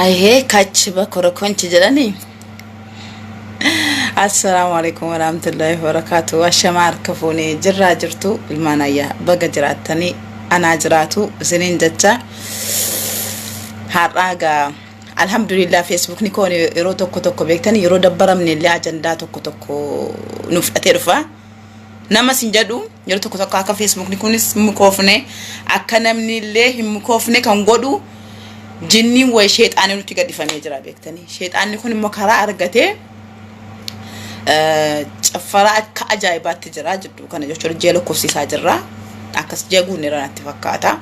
Ahee kachi bakorokonchi jedhanii. Assalaamu alaikum warahmatullahi wabarakatuh. Ashamaa harka fuunee jirraa jirtu ilmaan ayyaa baga jiraattanii anaa jiraatu isiniin jecha har'aa gaa alhamdulillah feesbuukni koon yeroo tokko tokko beektan yeroo dabbaramne illee ajandaa tokko tokko nuuf fudhatee dhufa. Nama sin jedhu yeroo tokko tokko akka feesbuukni kunis hin mukoofne akka namni illee hin mukoofne kan godhu jinniin wayi sheexaanii nutti gadhifamee jira beektanii. Sheexaanni kun immoo karaa argatee caffaraa akka ajaa'ibaatti jira jidduu kana jechuudha ji'a lakkoofsisaa jirra. Akkas ji'a guunneera natti fakkaata.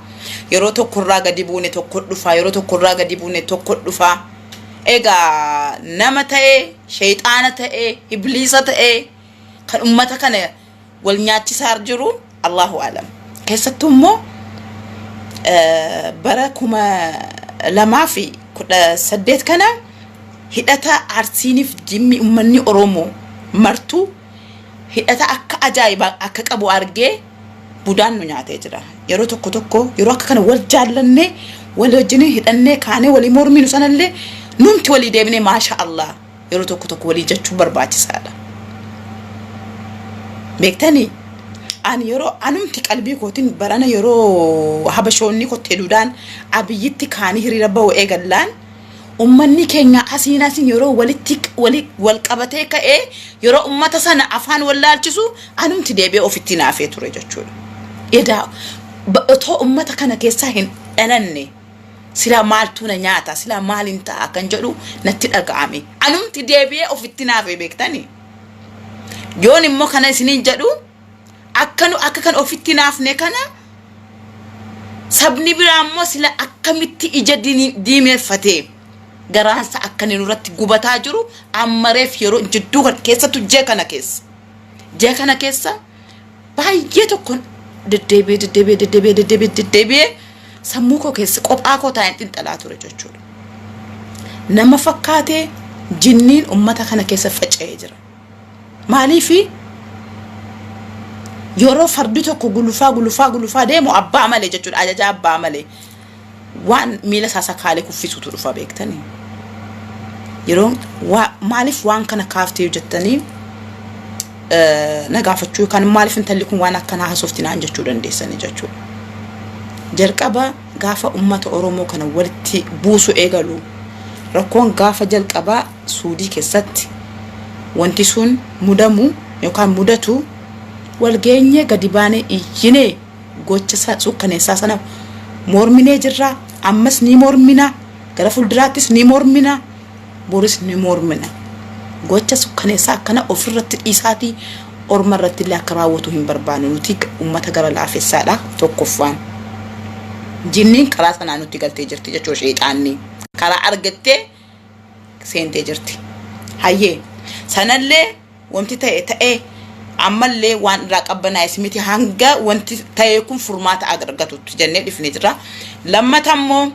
Yeroo tokkorraa gadi buune tokko dhufa yeroo tokkorraa gadi buune tokko dhufa. Egaa nama ta'ee sheexaana ta'ee ibliisa ta'ee kan ummata kana wal nyaachisaa jiru Allahu alam. Keessattuu immoo bara 2018 kana hidhata Arsiiniif Jimmi ummanni Oromoo martuu hidhata akka ajaa'ibaa akka qabu argee budaan nu nyaatee jira. Yeroo tokko tokko yeroo akka kana wal jaallannee wal wajjin hidhannee kaanee walii morminu sanallee numti walii deebinee maasha Allah yeroo tokko tokko walii jechuun barbaachisaadha. Beektanii ani yeroo anumti qalbii kootiin barana yeroo habashoonni kottee duudaan Abiyyitti kaanii hiriira ba'u eegallaan ummanni keenya asiin asiin yeroo walitti wali wal qabatee ka'ee yeroo ummata sana afaan wallaalchisu anumti deebi'ee ofitti naafee ture jechuudha. Edaa otoo ummata kana keessaa hin dhalanne silaa maaltu na nyaata silaa maaliin ta'a kan jedhu natti dhaga'ame. Anumti deebi'ee ofitti naafee beektanii. Yoon immoo kana isiniin jedhu akka nu akka kan ofitti naafne kana sabni biraa immoo sila akkamitti ija diimeeffatee garaansa akka inni nurratti gubataa jiru ammareef yeroo jidduu kana keessattuu ji'a kana keessa ji'a kana keessa baay'ee tokkoon deddeebi'ee deddeebi'ee deddeebi'ee deddeebi'ee deddeebi'ee sammuu koo keessa qophaa koo taa'een xinxalaa ture jechuudha. Nama fakkaatee jinniin ummata kana keessa faca'ee jira. Maaliifi yeroo fardi tokko gulufaa gulufaa gulufaa deemu abbaa malee jechuudha ajaja abbaa malee waan miila isaa sakaalee kuffisutu dhufa beektanii. Yeroo maaliif waan kana kaaftee jettanii na gaafachuu yookaan maaliif intalli kun waan akkanaa haasofti naan jechuu dandeessanii jechuudha. Jalqaba gaafa ummata Oromoo kana walitti buusu eegalu rakkoon gaafa jalqabaa Suudii keessatti wanti sun mudamu yookaan mudatu wal geenyee gadi baanee iyyinee gocha sukkaneessaa sana morminee jirra. Ammas ni mormina. Gara fuulduraattis ni mormina. Boris ni mormina. Gocha sukkaneessaa akkana ofirratti dhiisaatii orma irratti illee akka raawwatu hin barbaannu. Nuti ummata gara laafessaadha tokkoffaan. Jinniin karaa sanaa nutti galtee jirti jechuudha sheexaanni. Karaa argattee seentee jirti. Hayyee sanallee wanti ta'e ta'ee ammallee waan irraa qabbanaa'es miti hanga wanti ta'e kun furmaata argatutti jennee dhifne jirra. Lammata immoo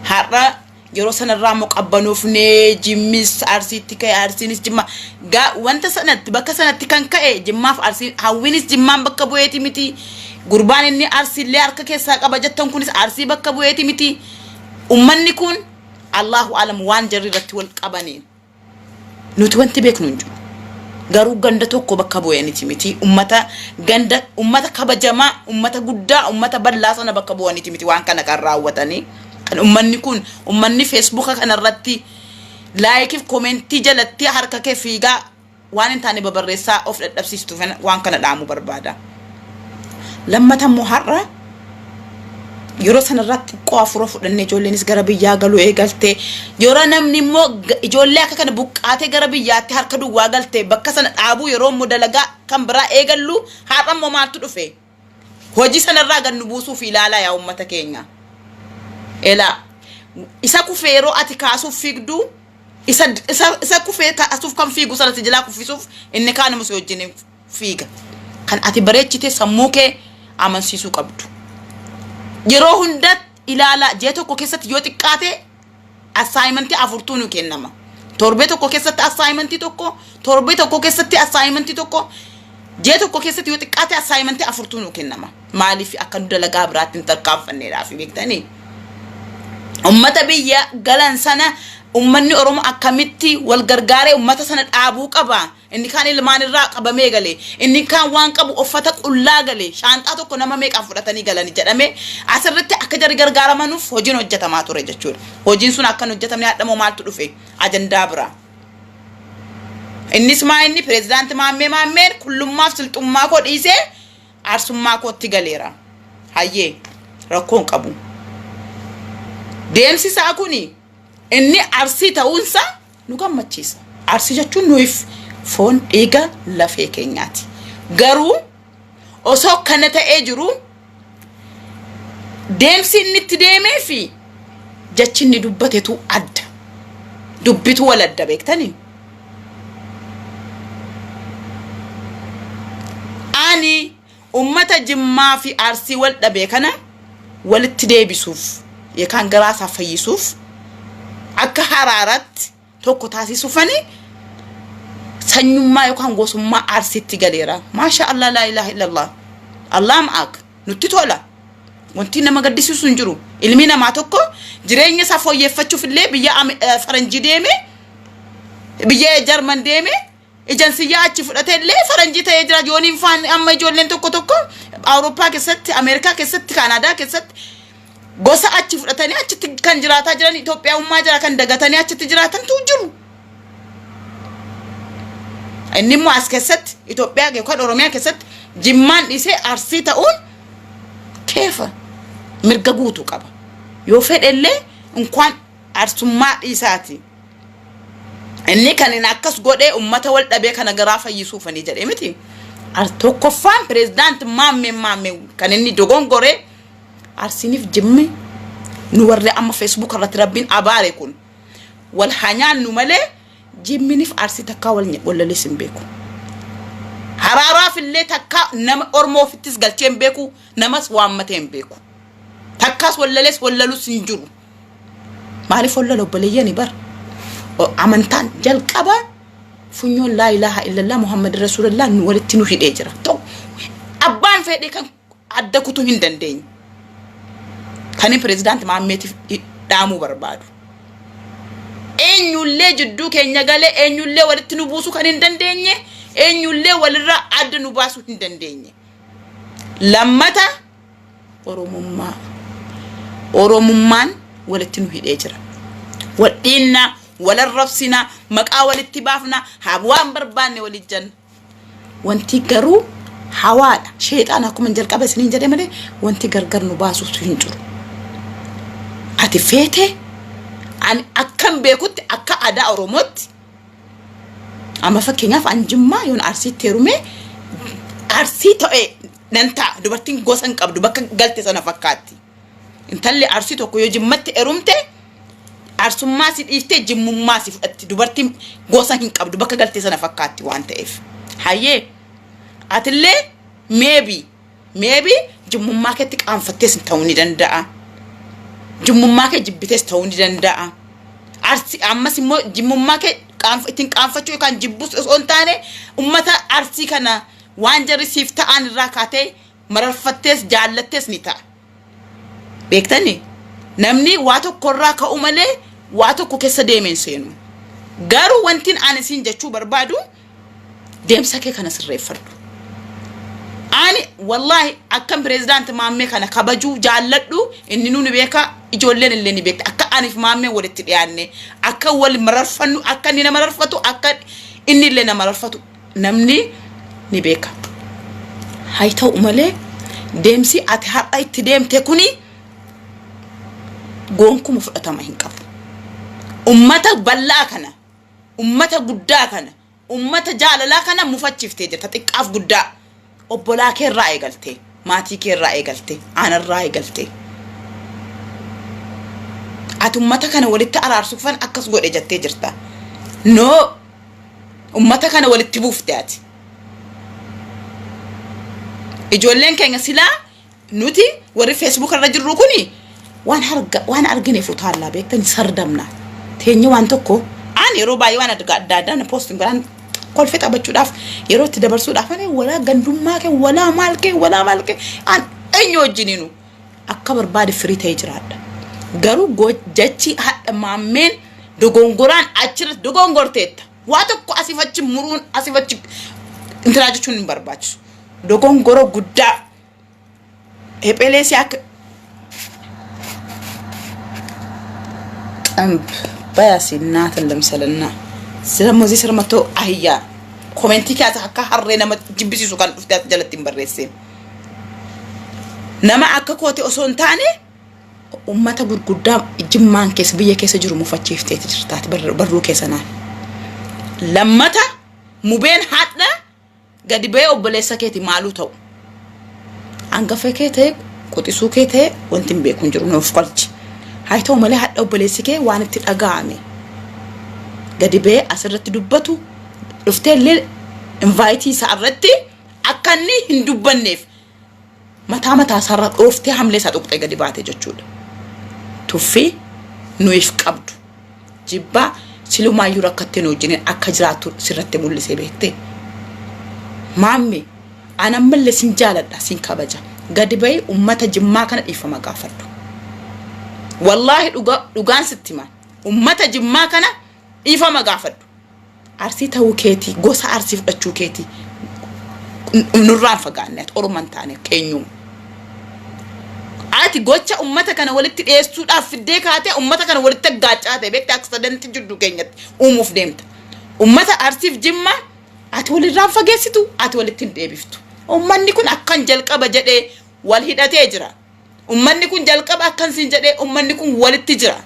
har'a yeroo sanarraa immoo qabbanoofnee Jimmis Arsiitti ka'e Arsiinis Jimma gaa wanta sanatti bakka sanatti kan ka'e Jimmaaf Arsiin Hawwiinis Jimmaan bakka bu'eeti miti gurbaan inni Arsiillee harka keessaa qaba jettan kunis Arsii bakka bu'eeti miti ummanni kun Allahu alam waan jarri irratti wal qabaniin nuti wanti beeknu hin jiru. Garuu ganda tokko bakka bu'aniti miti ummata ganda ummata kabajamaa ummata guddaa ummata bal'aa sana bakka bu'aniti miti waan kana kan raawwatanii kan ummanni kun ummanni feesbuuka kanarratti laayikiif komentii jalatti harka kee fiigaa waan hin taane babarreessaa of dadhabsiistu waan kana dhaamuu barbaada. Lammata immoo har'a yeroo sanarratti xiqqoo hafuura fudhannee ijoolleenis gara biyyaa galuu eegalte yeroo namni immoo ijoollee akka kana buqqaatee gara biyyaatti harka duwwaa galte bakka sana dhaabuu yeroo immoo dalagaa kan biraa eegallu har'a immoo maaltu dhufe hojii sanarraa gad nu buusuuf ilaalaa yaa uummata keenya. Elaa isa kufee yeroo ati kaasuuf fiigdu isa isa isa kufee kaasuuf kan fiigu sana si jalaa kuffisuuf inni kaanuma si wajjin fiiga. Kan ati bareechite sammuu kee amansiisuu qabdu. Yeroo hunda ilaalaa ji'a tokko keessatti yoo xiqqaate assaayimentii afurtuu nu kennama. Torbee tokko keessatti assaayimentii tokko, torbee tokko keessatti assaayimentii tokko, ji'a tokko keessatti yoo xiqqaate assaayimentii afurtuu nu kennama. Maaliif akka nu dalagaa biraatti hin tarkaanfanneedhaaf beektanii? Ummata biyya galan sana ummanni Oromoo akkamitti wal gargaaree ummata sana dhaabuu qaba. Inni kaan ilmaan irraa qabamee gale. Inni kaan waan qabu uffata qullaa gale. Shaanxaa tokko nama meeqaan fudhatanii galani jedhamee asirratti akka jarri gargaaramanuuf hojiin hojjetamaa ture jechuudha. Hojiin sun akka hin hojjetamne hadhamoo maaltu dhufe? Ajandaa biraa. Innis maa inni pireezidaanti Maammee Maammeen kullummaaf silxummaa koo dhiisee Arsummaa kootti galeera. Hayyee rakkoo hin qabu. Deemsi isaa kuni inni Arsii ta'uunsa nu gammachiisa. Arsii jechuun nuyiif foon dhiiga lafee keenyaati. Garuu osoo kana ta'ee jiru deemsi inni itti deemee fi jechi inni dubbatetu adda. Dubbitu wal adda beektanii? Ani ummata Jimmaa fi Arsii wal dhabe kana walitti deebisuuf yookaan garaa isaa fayyisuuf akka haraaratti tokko taasisuufani sanyummaa yookaan gosummaa Arsiitti galeera. Maasha Allah, laa ilaaha illallah. Allah ma'aak nutti tola. Wanti nama gaddisiisu hin jiru. Ilmi namaa tokko jireenya isaa fooyyeffachuuf illee biyya faranjii deeme, biyya Jarman deeme, ijansiyyaa achi fudhate illee faranjii ta'ee jira. Yooniin faan amma ijoolleen tokko tokko Awurooppaa keessatti, Ameerikaa keessatti, Kaanaadaa keessatti gosa achi fudhatanii achitti kan jiraataa jiran, Itoophiyaawummaa jira kan dagatanii achitti jiraatantu jiru. Inni immoo as keessatti Itoophiyaa yookaan Oromiyaa keessatti Jimmaan dhiisee Arsii ta'uun keefa mirga guutuu qaba. Yoo fedhe illee inkwaan Arsummaa dhiisaati. Inni kan inni akkas godhee ummata wal dhabee kana garaa fayyisuufanii jedhee miti. Tokkoffaan pireezidaanti Maammee Maammee kan inni dogongore, Arsiiniif Jimmi nu warri amma Facebook irratti Rabbiin abaare kun wal haa nyaannu malee Jimminif Arsii takkaa wal wal lalees hin beeku. Haraaraaf illee takkaa nama Oromoo ofittis galchee hin beeku, namas waammatee hin beeku. Takkaas wal lalees wal lalus hin jiru. Maaliif wal lala obboleeyyani bar? Amantaan jalqaba funyoon laa ilaaha illallah Muhammad Rasuulillah nu walitti nu hidhee jira. Tokko abbaan fedhe kan adda kutuu hin dandeenye. Kan pireezidaanti Maammeetiif dhaamuu barbaadu. Eenyullee jidduu keenya galee eenyullee walitti nu buusuu kan hin dandeenye, eenyullee walirraa adda nu baasuu hin dandeenye. Lammata Oromummaa. Oromummaan walitti nu hidhee jira. Wal dhiinnaa, wal arrabsinaa, maqaa walitti baafnaa, haa waan barbaanne walitti jenna. Wanti garuu hawaadha. Sheexaan akkuma jalqaba isiniin jedhe malee wanti gargar nu baasuutu hin jiru. Ati feete ani akkan beekutti akka aadaa Oromootti amma fakkeenyaaf an Jimmaa yoon Arsiitti heerume Arsii ta'e nan ta'a. Dubartiin gosa hin qabdu, bakka galte sana fakkaatti. Intalli Arsii tokko yoo Jimmatti heerumte Arsummaa si dhiiftee Jimmummaa si fudhatti. Dubartiin gosa hin qabdu, bakka galte sana fakkaatti waan ta'eef. Hayyee, atillee maybe Jimmummaa keetti qaanfattees ta'uu ni danda'a. Jimmummaa kee jibbitees ta'uu ni danda'a. Arsii ammas immoo Jimmummaa kee ittiin qaanfachuu yookaan jibbus osoo hin taane ummata Arsii kana waan jarri siif ta'an irraa kaatee mararfattees jaallattees ni ta'a. Beektani, namni waa tokko irraa ka'u malee waa tokko keessa deemeen seenu. Garuu wantin ani siin jechuu barbaadu, deemsa kee kana sirreeffadhu. Ani wallaahi akkan pireezidaanti Maammee kana kabajuu jaalladhu inni nu ni beeka, ijoolleen illee ni beekti. Akka aniif Maammee walitti dhiyaanne, akka wal mararfannu, akka inni na mararfatu, akka inni illee na mararfatu namni ni beeka. Haa ta'u malee deemsi ati har'a itti deemte kuni gonkuma fudhatama hin qabu. Ummata bal'aa kana, ummata guddaa kana, ummata jaalalaa kana mufachiiftee jirta xiqqaaf guddaa. Obbolaa kee irraa eegalte, maatii kee irraa eegalte, aanarraa eegalte. Ati ummata kana walitti araarsuufan akkas godhe jettee jirta. No, ummata kana walitti buufte ati. Ijoolleen keenya silaa nuti warri Facebook irra jirru kuni waan arga waan argineef utaallaa beektan sardamna. Teenye waan tokko ani yeroo baay'ee waan adda adda addaa poostiin godhan kolfee taphachuudhaaf, yeroo itti dabarsuudhaaf ani walaa gandummaa kee, walaa maal kee, walaa maal kee, an eenyu wajjiniinu akka barbaade firii ta'ee jiraadha. Garuu jechi hadha maammeen dogongoraan achirratti dogongorteetta. Waa tokko asif achi muruun asif achi intinaa jechuun hin barbaachisu. Dogongora guddaa hephelee akka ጥንብ በያሲ እናትን ልምሰልና ስለሞዚ ስር መጥቶ አህያ ኮሜንቲ keessa akka harree nama jibbisiisu kan dhufte as jalatti hin barreessin. Nama akka kooti osoo hin taane ummata gurguddaa Jimmaan keessa biyya keessa jiru mufachiifteeti jirtaati barruu keessa naan. Lammata mubeen hadha gadi ba'ee obboleessa keeti maaluu ta'u. Hangafa kee ta'e, quxisuu kee ta'e, wanti hin beeku hin jiru, nuuf qolchi. Haa ta'u malee hadha obboleessi kee waan itti dhaga'ame gadi ba'ee asirratti dubbatu dhuftee illee invite isaa irratti akka inni hin dubbanneef mataa mataa isaarra dhooftee hamlee isaa tuqxee gadi baate jechuudha. Tuffii nuyiif qabdu jibbaa silumaayyuu rakkattee nu wajjiniin akka jiraattu sirratti mul'isee beektee. Maamme, an ammallee sin jaaladha, sin kabaja. Gadi bahii ummata Jimmaa kana dhiifama gaafadhu. Wallaahi dhugaan sitti hima. Ummata Jimmaa kana dhiifama gaafadhu. Arsii ta'uu keetii, gosa Arsii fudhachuu keetii nurraan fagaanne, ati Oromoo hin taane keenyuma. Ati gocha ummata kana walitti dhiyeessuudhaaf fiddee kaatee ummata kana walitti aggaaccaa ta'e beekte, accident jidduu keenyatti uumuuf deemta. Ummata Arsiif Jimmaa ati walirraan fageessitu, ati walitti hin deebiftu. Ummanni kun akkan jalqaba jedhee wal hidhatee jira. Ummanni kun jalqaba akkan siin jedhee ummanni kun walitti jira.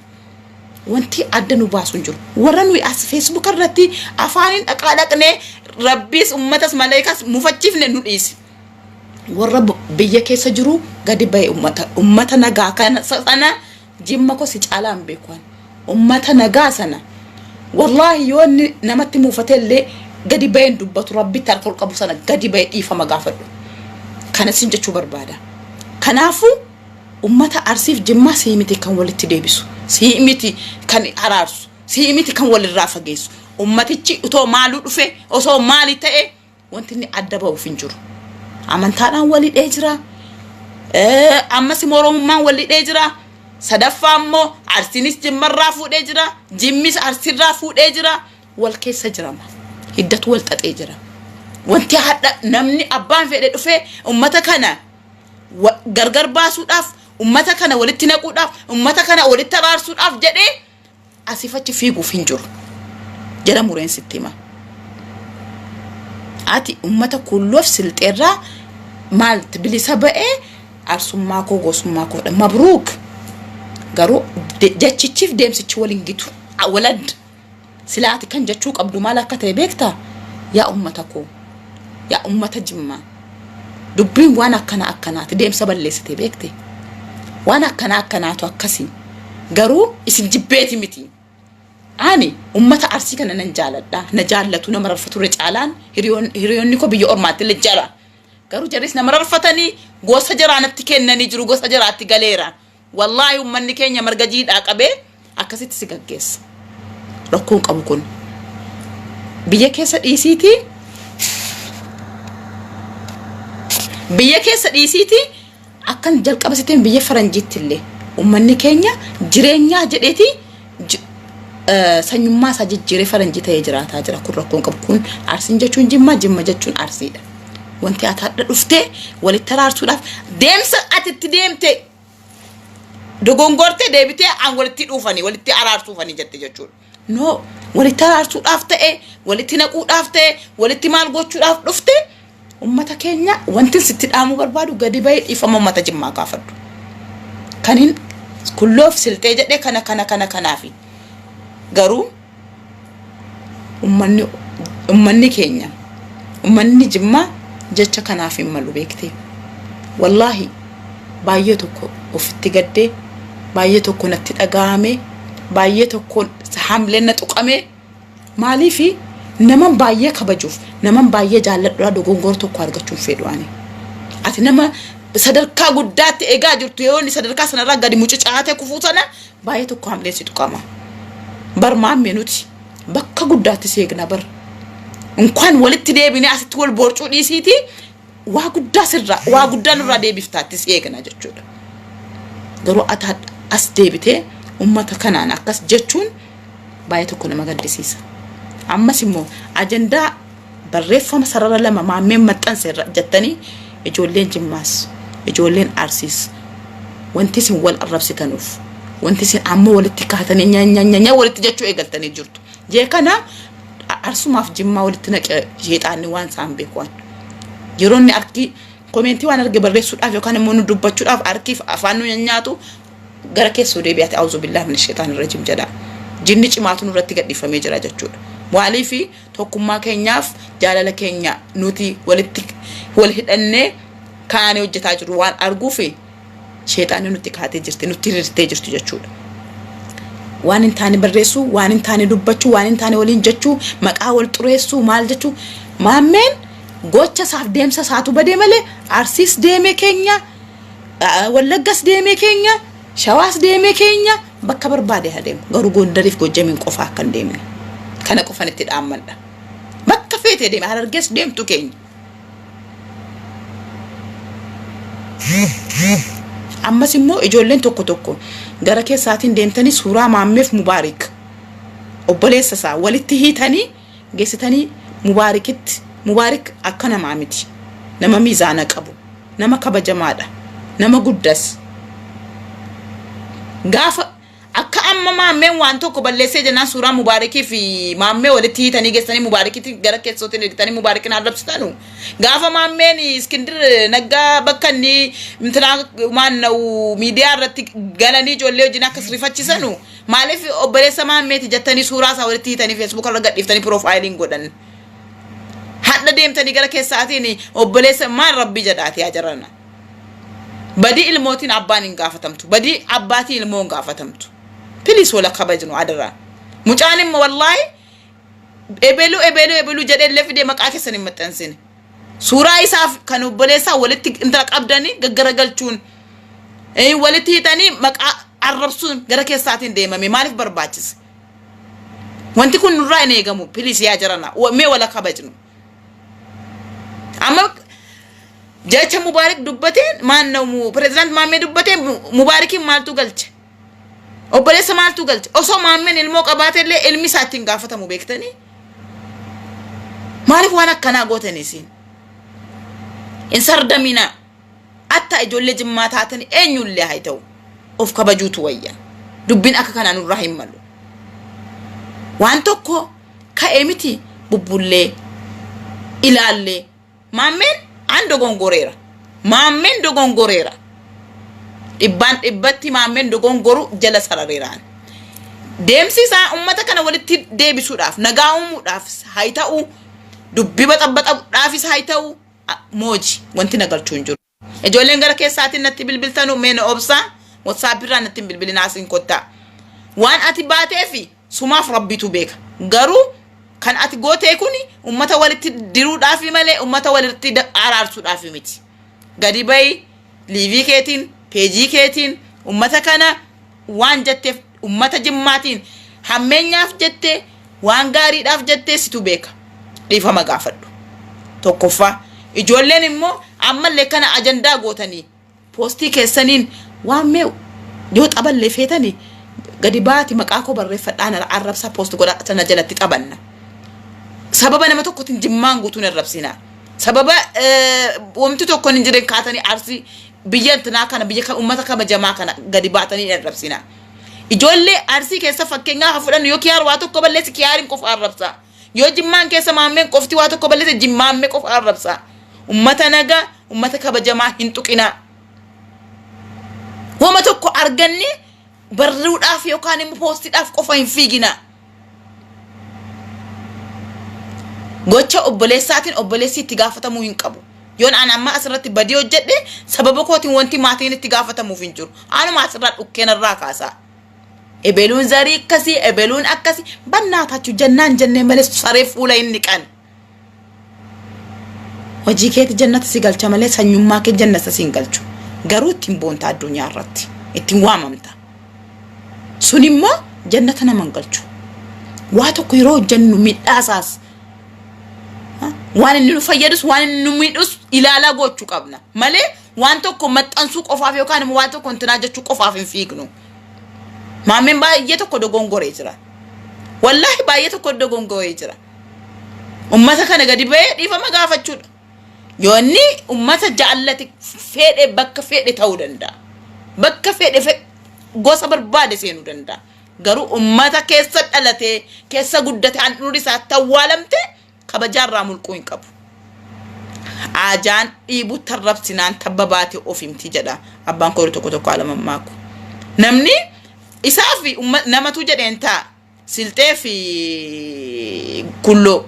Wanti adda nu baasu hin jiru. Warra nuyi as Facebook irratti afaaniin dhaqaa dhaqnee Rabbiis ummatas maleekas mufachiifne nu dhiisi. Warra biyya keessa jiru gadi ba'e ummata nagaa kana sana Jimma ko si caalaa hin beeku ani. Ummata nagaa sana wallaahi yoo inni namatti muufate illee gadi ba'een dubbatu, Rabbitti harka ol qabu sana gadi ba'e dhiifama gaafadhu. Kana sin jechuu barbaada. Kanaafuu ummata Arsiif Jimmaa sii miti kan walitti deebisu, sii miti kan araarsu, sii miti kan walirraa fageessu. Ummatichi otoo maaluu dhufe, osoo maali ta'e, wanti inni adda ba'uuf hin jiru. Amantaadhaan wal hidhee jira. Ammas immoo Oromummaan wal hidhee jira. Sadaffaa immoo Arsiinis Jimmarraa fuudhee jira. Jimmis Arsiirraa fuudhee jira. Wal keessa jirama. Hiddatu wal xaxee jira. Wanti hadha namni abbaan fedhe dhufee ummata kana gargar baasuudhaaf, ummata kana walitti naquudhaaf, ummata kana walitti araarsuudhaaf jedhee asiif achi fiiguuf hin jiru. Jala mureen sitti hima. Ati ummata Kulloof Silxeerraa maalti bilisa ba'ee arsummaa koo gosummaa koodha. Mabruuk! Garuu jechichiif deemsichi wal hin gitu. Walad silaa ati kan jechuu qabdu maal akka ta'e beektaa? Yaa ummata koo, yaa ummata Jimmaa, dubbiin waan akkana akkanaati, deemsa balleessite beekte. Waan akkana akkanaatu akkasii. Garuu isin jibbeeti miti. Ani ummata Arsii kana nan jaaladha. Na jaallatu, nama rarfatu irra caalaan hiriyoonni koo biyya ormaatti illee jara. Garuu jarris nama rarfatanii gosa jaraa natti kennanii jiru, gosa jaraatti galeera. Wallaahi ummanni keenya marga jiidhaa qabee akkasitti si gaggeessa. Rakkoon qabu kun. Biyya keessa dhiisiitii biyya keessa dhiisiitii akkan jalqaba siteen biyya faranjiitti illee ummanni keenya jireenyaa jedheeti sanyummaa isaa jijjiiree faranjii ta'ee jiraataa jira. Kun rakkoon qabu kun Arsiin jechuun Jimmaa, Jimma jechuun Arsiidha. Wanti ati hadha dhuftee walitti araarsuudhaaf deemsa ati itti deemte dogongortee deebitee an walitti dhuufanii walitti araarsuufanii jette jechuudha. No, walitti araarsuudhaaf ta'e, walitti naquudhaaf ta'e, walitti maal gochuudhaaf dhufte, ummata keenya wanti sitti dhaamuu barbaadu gadi bahee dhiifama ummata Jimmaa gaafadhu. Kanin Kulloof Silxee jedhee kana kana kana kanaafi. Garuu ummanni keenya, ummanni Jimmaa jecha kanaaf hin malu beektee. Wallaahi baay'ee tokko ofitti gaddee, baay'ee tokko natti dhaga'ame, baay'ee tokko hamleen na tuqame. Maaliifi naman baay'ee kabajuuf, naman baay'ee jaalladhuraa dogongora tokko argachuun fedhu ani. Ati nama sadarkaa guddaatti eegaa jirtu yoo inni sadarkaa sanarraa gadi mucucaatee kufuu sana baay'ee tokko hamleen si tuqama. Bar maammee, nuti bakka guddaatti si eegna bar. Inkwaan walitti deebinee asitti wal borcuu dhiisiitii waa guddaa sirraa, waa guddaa nurraa deebiftaatti si eegna jechuudha. Garuu ati As deebitee ummata kanaan akkas jechuun baay'ee tokko nama gaddisiisa. Ammas immoo ajandaa barreeffama sarara lama Maammeen maxxanse irra jettanii ijoolleen Jimmaas, ijoolleen Arsiis, wanti isin wal arrabsitanuuf, wanti isin amma walitti kaatanii nya walitti jechuu eegaltanii jirtu. Jee kana Arsumaaf Jimmaa walitti naqe sheexaanni waan isaan beeku waan. Yeroo inni arkii comment waan arge barreessuudhaaf yookaan immoo nu dubbachuudhaaf harkiif afaan nu nyaatu gara keessoo deebi'aate أعوذ بالله من الشيطان الرجيم jedha. Jinni cimaatu nurratti gadhiifamee jira jechuudha. Maaliif? Tokkummaa keenyaaf jaalala keenya nuti walitti wal hidhannee kaanee hojjetaa jiru waan arguuf sheexaanni nutti kaatee jirti, nutti hiriirtee jirtu jechuudha. Waan hin taane barreessuu, waan hin taane dubbachuu, waan hin taane waliin jechuu, maqaa wal xureessuu, maal jechuu. Maammeen gocha isaaf deemsa isaatu badee malee Arsiis deemee keenya, Wallaggas deemee keenya, Shawaas deemee keenya, bakka barbaade haa deemu. Garuu Gondariif Gojjamiin qofa akka hin deemne. Kana qofan itti dhaammadha. Bakka feetee deeme, Harargees deemtu keenya. Ammas immoo ijoolleen tokko tokko gara keessaatiin deemtanii suuraa Maammeef Mubaarik obboleessa isaa walitti hiitanii geessitanii Mubaarikitti. Mubaarik akka namaa miti. Nama miizaana qabu. Nama kabajamaadha. Nama guddas. Gaafa akka amma Maammeen waan tokko balleessee jennaan suuraa Mubaarikii fi Maammee walitti hiitanii geessanii Mubaarikitti gara keessootiin ergitanii Mubaarikin arrabsitanu. Gaafa Maammeen Iskindir Naggaa bakka inni intinaa maanna'u miidiyaa irratti galanii ijoollee wajjin akkas rifachisanu, maaliif obboleessa Maammeeti jettanii suuraa isaa walitti hiitanii Facebook irra gadhiiftanii profile godhan? Hadha deemtanii gara keessaatiin obboleessa maal rabbii jedhaati yaa jarana. Badii ilmootiin abbaan hin gaafatamtu. Badii abbaatiin ilmoo hin gaafatamtu. Please, wala kabajnu adaraa. Mucaan immoo wallaahi ebeluu ebeluu ebeluu jedhee illee fidee maqaa keessan hin maxxansine. Suuraa isaaf kan obboleessaa walitti intala qabdanii gaggaragalchuun, walitti hiitanii maqaa arrabsuun gara keessaatiin deemame maaliif barbaachise? Wanti kun nurraa hin eegamu. Please yaa jarana, mee wala kabajnu. Amma jecha Mubaarik dubbateen maannamu pirezidaant Maammee dubbateen Mubaarikiin maaltu galche? Obboleessa maaltu galche? Osoo Maammeen ilmoo qabaate illee ilmi isaa ittiin gaafatamu beektanii? Maaliif waan akkanaa gootanii isiin? Hin sardaminaa. Atta ijoollee Jimmaa taatanii eenyullee haa ta'u of kabajuutu wayya. Dubbiin akka kanaa nurraa hin malu. Waan tokko ka'ee miti bubbullee ilaallee Maammeen an dogongoreera. Maammeen dogongoreera. Dhibbaan dhibbatti Maammeen dogongoru jala sarareeraan. Deemsi isaa uummata kana walitti deebisuudhaaf, nagaa uumuudhaaf haa ta'u, dubbii baxabaxaudhaafis haa ta'u, mooji wanti na galchuu hin jiru. Ijoolleen gara keessaatiin natti bilbiltanu mee na obsaa, WhatsApp irraa natti hin bilbilinaa, asiin kottaa. Waan ati baateefi sumaaf rabbitu beeka. Garuu kan ati gootee kun uummata walitti diruudhaafi malee uummata walitti araarsuudhaafi miti. Gadi bahi live keetiin, page keetiin uummata kana waan jetteef, uummata Jimmaatiin hammeenyaaf jettee, waan gaariidhaaf jettee, situ beeka. Dhiifama gaafadhu. Tokkoffaa, ijoolleen immoo ammallee kana ajandaa gootanii post keessaniin waan mee yoo xaballee feetanii gadi baati maqaa koo barreeffadhaan arrabsaa post godhaa, sana jalatti xabanna. Sababa nama tokkotiin Jimmaan guutuun arrabsinaa. Sababa wanti tokko hin jiren kaatanii Arsii biyya intinaa kana, biyya uummata kabajamaa kana gadi baatanii hin arrabsinaa. Ijoollee Arsii keessa fakkeenyaa haa fudhannu, yoo Kiyaar waa tokko balleesse Kiyaariin qofa arrabsaa. Yoo Jimmaan keessa Maammeen qofti waa tokko balleesse Jimmaammee qofa arrabsaa. Uummata nagaa, uummata kabajamaa hin tuqinaa. Wama tokko arganne barruudhaaf yookaan immoo postiidhaaf qofa hin fiiginaa. Gocha obboleessaatiin obboleessi itti gaafatamuu hin qabu. Yoon an amma asirratti badii hojjedhe sababa kootiin wanti maatiin itti gaafatamuuf hin jiru. Anuma asirraa dhukkeenarraa kaasaa. Ebeluun zarii akkasii, ebeluun akkasii, bannaatachu jennaan jennee malee saree fuula hin dhiqan. Hojii keeti jannata si galcha malee sanyummaa kee jannata si hin galchu. Garuu ittiin boonta, addunyaa irratti ittiin waamamta. Sun immoo jannata nama hin galchu. Waa tokko yeroo hojjennu miidhaasaas, waan inni nu fayyadus waan inni nu miidhus ilaalaa gochuu qabna malee waan tokko maxxansuu qofaaf yookaan immoo waan tokko intinaa jechuu qofaaf hin fiignu. Maammeen baay'ee tokko dogongoree jira. Wallaahi baay'ee tokko dogongoree jira. Ummata kana gadi ba'ee dhiifama gaafachuudha. Yoo inni ummata jaallate fedhe bakka fedhe ta'uu danda'a. Bakka fedhe gosa barbaade seenuu danda'a. Garuu ummata keessa dhalatee keessa guddate handhuurri isaa tawwaalamte kabajaa irraa mulquu hin qabu. Aajaan dhiibu tarrabsinaan tabba baate of himti jedha abbaan koo yeroo tokko tokko haala mammaaku. Namni isaa fi namatu jedheen ta'a. Silxee fi kulloo.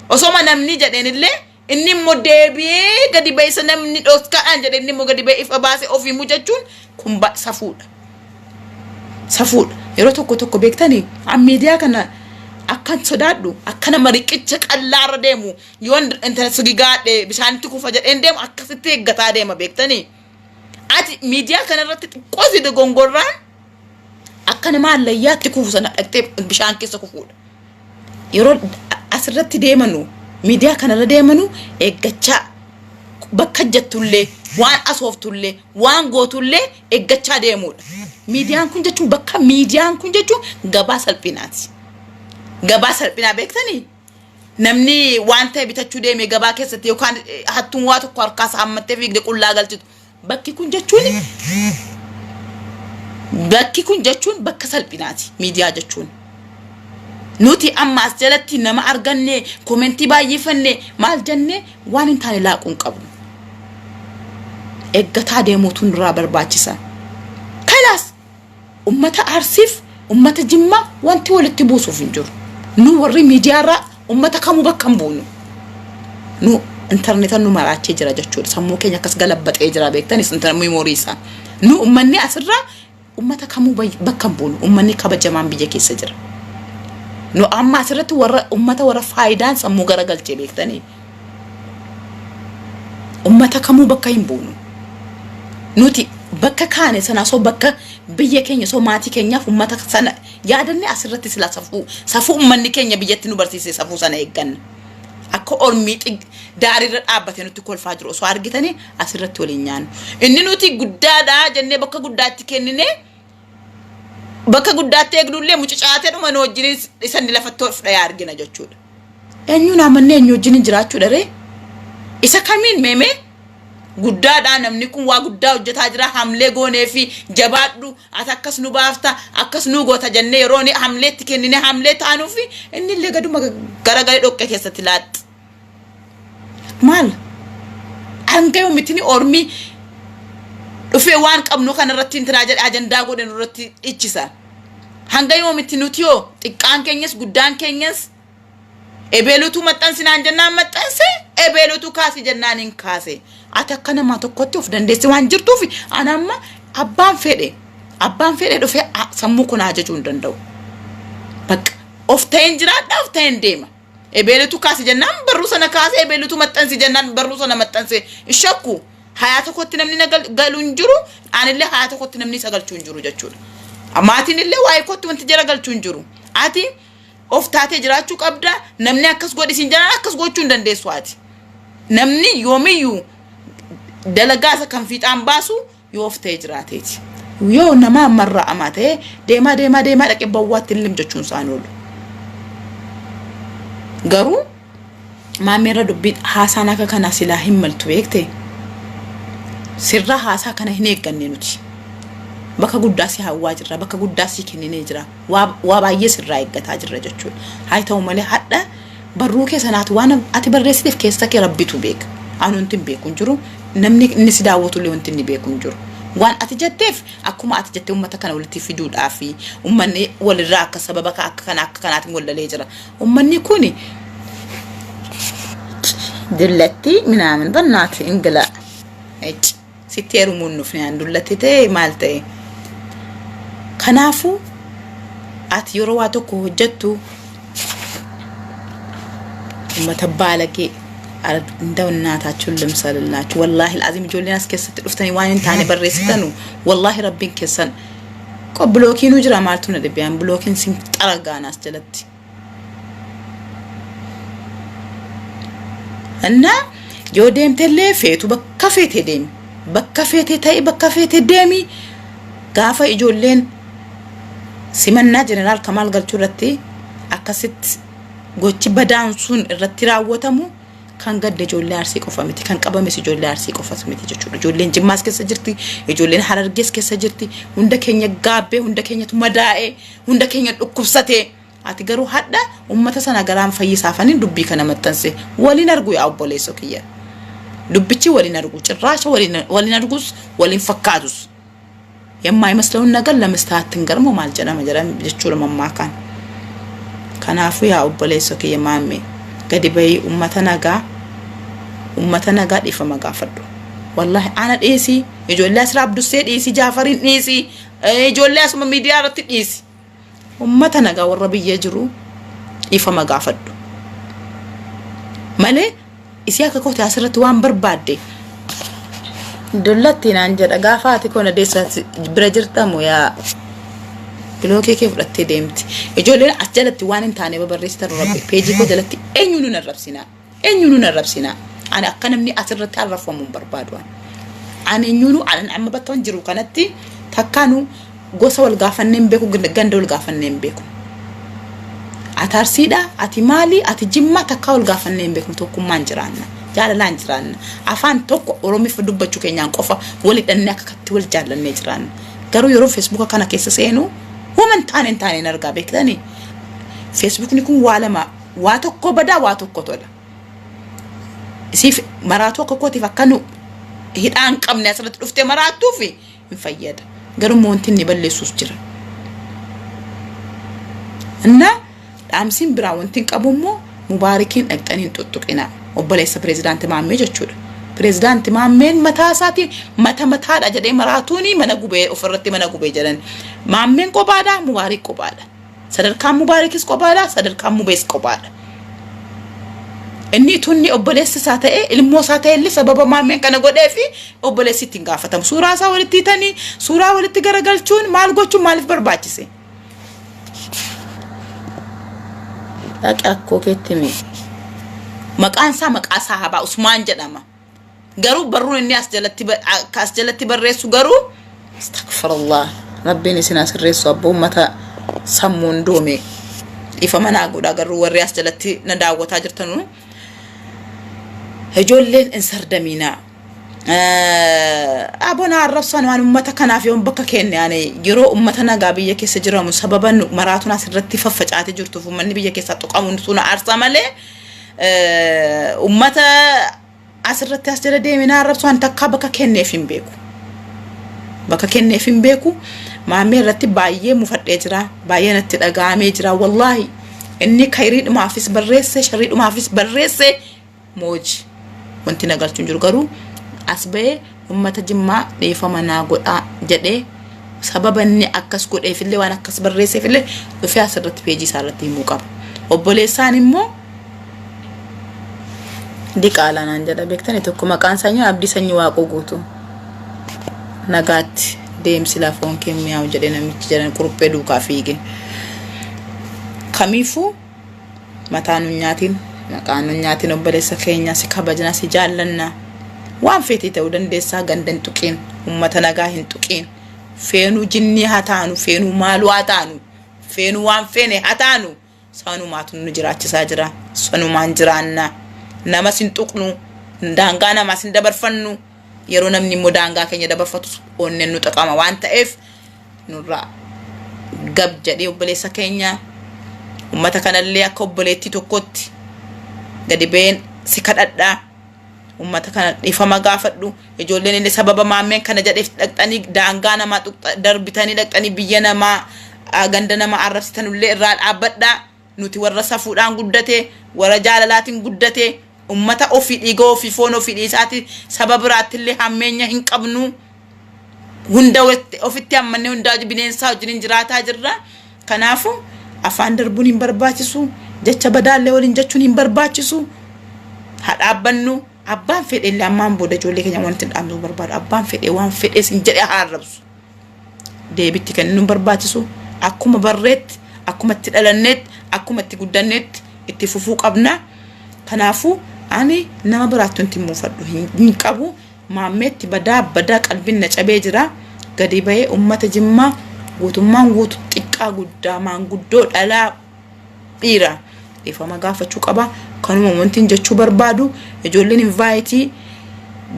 Osoma namni jedheen illee inni immoo deebi'ee gadi ba'isa namni dhoskaadhaan jedhe inni immoo gadi ba'ee ifa baasee of himu jechuun kun safuudha. Safuudha. Yeroo tokko tokko beektanii an miidiyaa kana akkan sodaadhu akka nama riqicha qallaarra deemu yoon intala sigigaadhe bishaanitti kufa jedheen deemu akkasitti eeggataa deema beektanii. Ati miidiyaa kanarratti xiqqoo si dogongorraan akka nama hallayyaatti kufu sana dhaqxee bishaan keessa kufuudha. Yeroo asirratti deemanu miidiyaa kanarra deemanu eeggachaa bakka jettullee waan asooftullee waan gootullee eeggachaa deemuudha. Miidiyaan kun jechuun bakka miidiyaan kun jechuun gabaa salphinaati. Gabaa salphinaa beektanii? Namni waan ta'e bitachuu deeme gabaa keessatti yookaan hattuun waa tokko harkaa isaa hammattee fiigde qullaa galchitu. Bakki kun jechuun bakki kun jechuun bakka salphinaati miidiyaa jechuun. Nuti amma as jalatti nama arganne komentii baay'ifanne maal jenne waan hin taane laaquu hin qabnu. Eeggataa deemuutu nurraa barbaachisa. Kalaas ummata Arsiif ummata Jimmaa wanti walitti buusuuf hin jiru. Nu warri miidiyaarraa ummata kamuu bakka hin buunu. Nu intarneeta nu maraachee jira jechuudha. Sammuu keenya akkas galabbaxee jira beektanis memorii isaa. Nu ummanni asirraa ummata kamuu bakka hin buunu. Ummanni kabajamaan biyya keessa jira. Nu amma asirratti warra ummata warra faayidaan sammuu garagalchee beektanii. Ummata kamuu bakka hin buunu. Nuti bakka kaane sana osoo bakka biyya keenya osoo maatii keenyaaf ummata sana yaadanne asirratti sila safuu safuu ummanni keenya biyyatti nu barsiise safuu sana eegganna. Akka ormii daariirra dhaabbatee nutti kolfaa jiru osoo argitanii asirratti waliin nyaannu. Inni nuti guddaadha jennee bakka guddaatti kennine bakka guddaatti eegnullee mucucaatee dhuma nu wajjin isa inni lafatti of dhayee argina jechuudha. Eenyuun amannee eenyu wajjin jiraachuudha ree? Isa kamiin meemee? Guddaadha namni kun waa guddaa hojjetaa jira hamlee goonee fi jabaadhu ati akkas nu baafta akkas nu goota jennee yeroo inni hamlee itti kennine hamlee taanuuf inni illee gaduma garagalee dhoqqee keessatti laaxxi. Maal? Hanga yoomitti ni ormi dhufee waan qabnu kanarratti intinaa jedhe ajandaa godhe nurratti dhichisa. Hanga yoomitti nuti yoo xiqqaan keenyas guddaan keenyas ebeelutu maxxansi naan jennaan maxxanse ebeelutu kaasi jennaan hin kaase. Ati akka namaa tokkotti of dandeesse waan jirtuuf ana amma abbaan fedhe dhufee sammuu kun ajajuu hin danda'u. Bakka of ta'een jiraadha of ta'een deema. Ebeelutu kaase jennaan barruu sana kaase ebeelutu maxxansi jennaan barruu sana maxxanse hin shakku. Hayaa tokkotti namni na galu hin jiru anillee hayaa tokkotti namni isa galchuu hin jiru jechuudha. Maatiin illee waa'ee kootti wanti jara galchuu hin jiru. Ati of taatee jiraachuu qabda namni akkas godhi siin jedhan akkas gochuu hin dandeessu ati. Namni yoomiyyuu dalagaa isa kan fiixaan baasu yoo of ta'ee jiraateeti. Yoo nama ammarraa amaa ta'ee deemaa deemaa deemaa dhaqee bawwaatti hin jechuun isaan oolu. Garuu maammeerra dubbiin haasaan akka kanaa silaa hin maltu beekte. Sirraa haasaa kana hin eegganne nuti. Bakka guddaa si hawwaa jirra, bakka guddaa si kenninee jira. Waa baay'ee sirraa eeggataa jirra jechuudha. Haa ta'u malee hadha barruu kee sanaati waan ati barreessiteef keessa kee rabbitu beeka. Ani wanti hin beeku hin jiru. Namni inni si daawwatu illee wanti inni beeku hin jiru. Waan ati jetteef akkuma ati jettee uummata kana walitti fiduudhaaf uummanni walirraa akka sababa akka kana akka kanaatiin wallalee jira. Uummanni kuni dullatti minaamin bannaati ingila. Sitti heerumuun dhufne an dullatti ta'e maal ta'e. Kanaafuu ati yeroo waa tokko hojjettu uummata baalagee እንደው እናታችሁን ልምሰልላችሁ ወላሂ አልዓዚም ijoolleen as keessatti dhuftanii waan hin taane barreessitanu wallaahi rabbiin keessan qo bilookiinuu jira maaltu na dhibee bilookiin sin xaragaana as jalatti እና yoo deemtellee feetu bakka feete deemi bakka feete ta'i bakka feete deemi gaafa ijoolleen Simannaa Jeneraal Kamaal Galchuu irratti akkasitti gochi badaan sun irratti raawwatamu kan gadde ijoollee Arsii qofa miti, kan qabames ijoollee Arsii qofas miti jechuudha. Ijoolleen Jimmaas keessa jirti, ijoolleen Harargees keessa jirti. Hunda keenya gaabbee, hunda keenyatu madaa'ee, hunda keenya dhukkubsatee. Ati garuu hadha ummata sana garaan fayyisaafaniin dubbii kana maxxanse. Waliin argu yaa obboleessoo kiyya. Dubbichi waliin argu, cirraasha waliin argus, waliin fakkaatus. የማይመስለውን ነገር ለሚስትህ አትንገር moo maal jedhama jedhan jechuudha mammaakaan. Kanaafuu yaa obboleessoo kiyya Maammee, gadi bahii ummata nagaa dhiifama gaafadhu. Wallahi ana dhiisii, ijoollee asirraa Abdussee dhiisii, Jaafariin dhiisii, ijoollee asuma miidiyaa irratti dhiisi. Ummata nagaa warra biyya jiru dhiifama gaafadhu. Malee isii akka kooti asirratti waan barbaadde dullatti naan jedha. Gaafa haati koo na deessa bira jirtamu yaa bilookee kee fudhattee deemti. Ijoolleen as jalatti waan hin taane babarreessitan, rabbi peejii koo jalatti eenyu nun arrabsinaa, eenyu nun arrabsinaa. Ani akka namni asirratti arrabfamu hin barbaadu. Ani eenyuunu ani amma bakka jiru kanatti takkaanu gosa wal gaafannee hin beeku, ganda wal gaafannee hin beeku. Ati Arsiidha, ati maali, ati Jimma, takkaa wal gaafannee hin beeknu. Tokkummaan jiraanna, jaalalaan jiraanna. Afaan tokko Oromiif dubbachuu keenyaan qofa wal hidhannee akka katti wal jaallannee jiraanna. Garuu yeroo Feesbuuka kana keessa seenu wama hin taane hin taane hin argaa beektanii. Feesbuukni kun waa lama, waa tokko badaa, waa tokko tola. Isiif maraatuu akka kootiif akka nu hidhaa hin qabne asirratti dhuftee maraattuuf hin fayyada. Garuu immoo wanti inni balleessus jira. Innaa dhaamsiin biraa wanti hin qabu immoo Mubaarikiin dhaqxanii hin xuxxuqinaa. Obboleessa pireezidaanti Maammee jechuudha. Pireezidaanti Maammeen mataa isaatiin mata mataadha jedhee maraatuuni mana gubee ofirratti mana gubee jedhan. Maammeen kophaadha, Mubaarik kophaadha. Sadarkaan Mubaarikis kophaadha, sadarkaan Mubees kophaadha. Inni tunni obboleessi isaa ta'e, ilmoo isaa ta'e illee, sababa Maammeen kana godhee fi obboleessi ittiin gaafatamu. Suuraa isaa walitti hiitanii suuraa walitti garagalchuun maal gochuun maaliif barbaachise? Dhaqi akkoo keetti himi. Maqaan isaa maqaa sahabaa Usmaan jedhama. Garuu barruun inni as jalatti akka as jalatti barreessu garuu astagfirullah, Rabbiin isin asirreessu abboo, ummata sammuun doome, dhiifama naa godhaa. Garuu warri as jalatti na daawwataa jirtanu, ijoolleen hin sardamiinaa. Abona arrabsan waan ummata kanaaf yoon bakka kenne, ani yeroo ummata nagaa biyya keessa jiramu sababa maraatuun asirratti faffacaatee jirtuuf ummanni biyya keessaa tuqamu sun aarsa malee, ummata asirratti as jala deeme na arrabsu an takkaa bakka kenneef hin beeku. Bakka kenneef hin beeku. Maammee irratti baay'ee mufadhee jira. Baay'ee natti dhaga'amee jira. Wallaahi inni kayriidhumaafis barreesse, sharriidhumaafis barreesse, mooji. Wanti na galchu hin jiru, garuu as ba'ee ummata Jimmaa dhiifama naa godhaa jedhee, sababa inni akkas godheefillee, waan akkas barreesseefillee dhufee asirratti peejii isaa irratti himuu qaba. Obboleessaan immoo diqaalaa naan jedha beektani tokko, maqaan sanyii Abdii Sanyii Waaqoo Guutuu. Nagaatti deemsi lafoon kee mi'aawu jedhee namichi jedhan quruphee duukaa fiige. Kamiifuu mataa nun nyaatiin, maqaa nun nyaatiin, obboleessa keenya, si kabajna, si jaallanna. Waan feetee ta'uu dandeessaa, ganda hin tuqiin, ummata nagaa hin tuqiin. Feenuu jinnii haa taanu, feenuu maaluu haa taanu, feenuu waan feene haa taanu. Sanumaatu nu jiraachisaa jira. Sanumaan jiraanna. Namas hin tuqnu, daangaa namaas hin dabarfannu. Yeroo namni immoo daangaa keenya dabarfatu onneen nu xaqama waan ta'eef nurraa gab jedhee obboleessa keenya, ummata kanallee akka obboleettii tokkotti gadi ba'een si kadhadhaa. Ummata kana dhiifama gaafadhu. Ijoolleen illee sababa Maammeen kana jedheef dhaqxanii daangaa namaa darbitanii dhaqxanii biyya namaa, ganda namaa arrabsitanullee irraa dhaabbadhaa. Nuti warra safuudhaan guddate, warra jaalalaatiin guddate, ummata ofii, dhiiga ofii, foon ofii dhiisaati saba biraattillee hammeenya hin qabnu. Hunda ofitti hammannee hundaa bineensaa wajjin jiraataa jirra. Kanaafu afaan darbuun hin barbaachisu. Jecha badaallee waliin jechuun hin barbaachisu. Haa dhaabbannu. Abbaan fedhe illee ammaan booda ijoollee keenya wanti dhaamsuu barbaadu. Abbaan fedhe waan fedhes hin jedhe haa arrabsu. Deebitti kennuun hin barbaachisu. Akkuma barreetti, akkuma itti dhalanneetti, akkuma itti guddanneetti itti fufuu qabna. Kanaafuu ani nama biraatti wanti muufadhu hin qabu. Maammeetti badaa badaa qalbiin na cabee jira. Gadi bahee ummata Jimmaa guutummaan guutu xiqqaa. Xiqqaa guddaa maanguddoo dhalaa dhiira dhiifama gaafachuu qaba. Kanuma wanti jechuu barbaadu, ijoolleen invite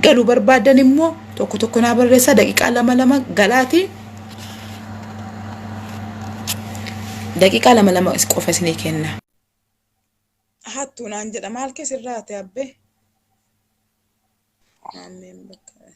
galuu barbaadan immoo tokko tokko naa barreessaa, daqiiqaa lama lama galaati. Daqiiqaa lama lama qofa isinii kenna. Hattuu naan jedha, maal keessa irraa ta'e abbee? Maammeen bakka.